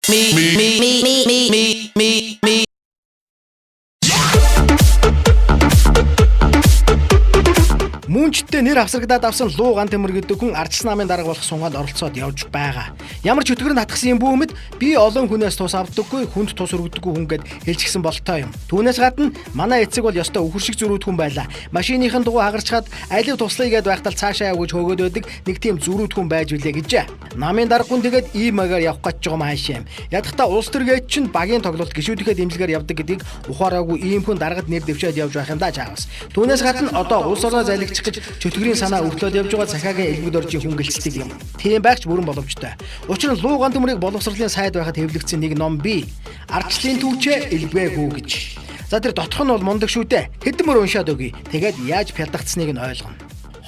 Me, me, me, me, me, me, me, me. Мөнчтэй нэр авсрагдаад авсан Луу Гантэмэр гэдэг хүн Ардчсан намын дарга болох сунгаанд оролцоод явж байгаа. Ямар ч өтгөр нь хатгсан юм бүүмэд би олон хүнээс тус авдаггүй, хүнд тус өргөдөггүй хүн гэд хэлчихсэн болтой юм. Түүнээс гадна манай эцэг бол ёстой үхэр шиг зөрүүд хүн байлаа. Машиныхын дугуй хагарчхаад алив туслая гэд байхдаа цаашаа яв гэж хөөгөөд байдаг нэг тийм зөрүүд хүн байж билээ гэжээ. Намын дарга хүн тэгээд ийм магаар явах гэж байгаа юм хаашаа юм. Ядахта улс төргээд чинь багийн тоглолт гişүүдийнхээ дэмжлэгээр явдаг гэдгийг ухаараагүй ийм хүн даргад нэр дэвшээд явж байх юм да чаавас. Түүнээс гадна одоо улс орноо залгичих гэж чөтгөрийн санаа өвтлөөд явж байгаа захаагийн элбэг доржийн хүн гэлцдэг юм. Тийм байх ч бүрэн боломжтой. Учир нь Луу Гантөмрийг боловсролын сайд байхад хэвлэгдсэн нэг ном бий. Ардчлалын түүчээ элбээгүү гэж. За тэр дотох нь бол мундаг шүү дээ. Хэдэн мөр уншаад өгье. Тэгээд яаж пялдагдсныг нь ойлгоно.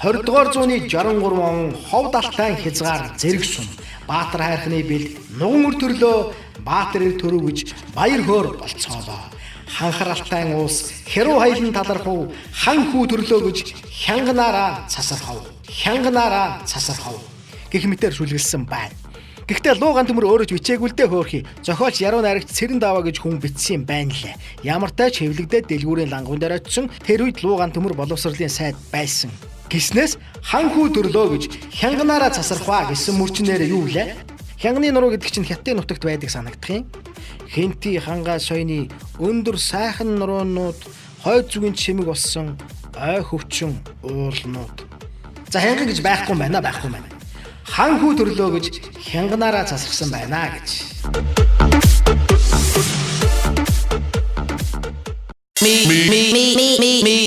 20 дугаар зууны 63 он хов далтай хязгаар зэрэг сум. Баатар хайрхны бэлд нуган үр төрлөө Баатар эр төрөв гэж баяр хөөр болцоолоо. Ханхар алтай уус хэрүү хаялан талархав хан хүү төрлөө гэж хянганаараа цасархав. Хянганаараа цасархав гэх мэтээр шүлгэлсэн байна. Гэхдээ Луу Гантөмөр өөрөө ч бичээгүй л дээ хөөрхий. Зохиолч Яруу найрагч Цэрэн даваа гэж хүн бичсэн юм байна лээ. Ямар ч тач хэвлэгдээд дэлгүүрийн лангуун дээр очисон тэр үед Луу Гантөмөр боловсролын сайд байсан. Гиснээс хан хүү төрлөө гэж хянганаараа цасархваа гэсэн мөрчнээр юу влээ? Хянганы нуруу гэдэг чинь хятадын нутагт байдаг санагдах юм. Хэнти хангаа сойны өндөр сайхан нуруунууд хойд зүгийн чимэг болсон ой хөвчин уулнууд. За хянган гэж байхгүй юм байна байхгүй юм байна. Хан хүү төрлөө гэж хянганаараа цасарсан байна гэж. Me, me, me, me, me, me.